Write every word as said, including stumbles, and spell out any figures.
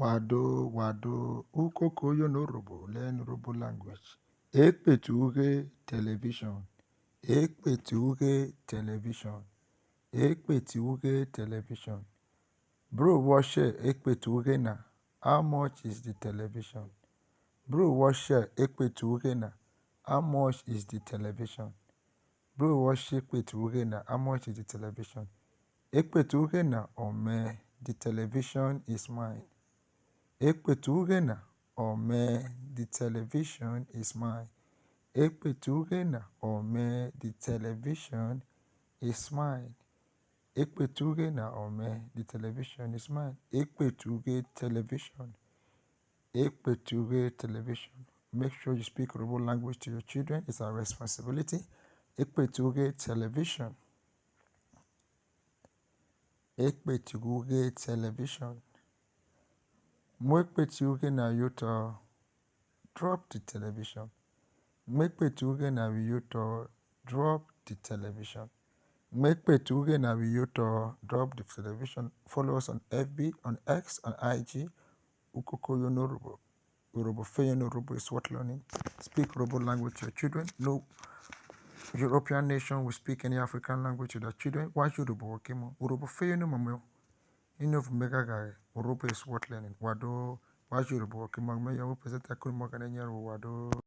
Wado, wado, ukoko yono Urhobo, learn Urhobo language. Ekpetu ughe television. Ekpetu ughe television. Ekpetu ughe television. Bro, wọ share ekpetu ughe na? How much is the television? Bro, wọ share ekpetu ughe na? How much is the television? Bro, wọ share ekpetu ughe na? How much is the television? Ekpetu ughe na ọ mẹ. The television is mine. Ekpetu ughe na ọ mẹ. The television is mine. Ekpetu ughe na ọ mẹ. The television is mine. Ekpetu ughe na ọ mẹ. The television is mine. Ekpetu ughe television. Ekpetu ughe television. Make sure you speak Urhobo language to your children. It's our responsibility. Ekpetu ughe television. Ekpetu ughe television. Mu ekpetu ughe na yotọ. Drop the television. Mu ekpetu ughe na vwẹ iyotọ. Drop the television. Mu ekpetu ughe na vwẹ iyotọ. Drop the television. Follow us on F B, on X, on I G. Ukoko yono Urhobo. Urhobo fe yono, Urhobo is worth learning. Speak Urhobo language to your children. No European nation will speak any African language to their children. Wa ji Urhobo vwọ kẹ emọ. Urhobo fe yono, mamọ. Ino vwo me ghagha rẹ Urhobo is worth learning. Wado, wa ji Urhobo vwọ kẹ emọ. Me yọ vwo presenter, ko imọ ghane nyẹrhovwo. Wado.